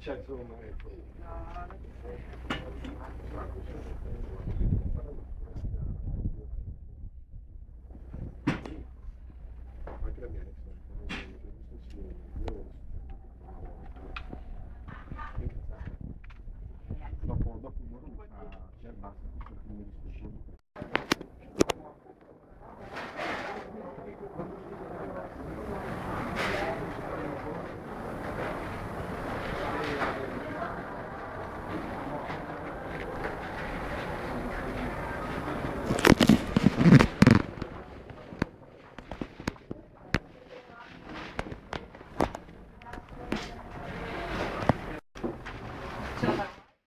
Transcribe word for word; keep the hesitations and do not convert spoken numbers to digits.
Cioè, insomma, ecco. Anche la mia ex, io, dopo, dopo un ora mi fa, cioè, basta, questo è il primo discorso.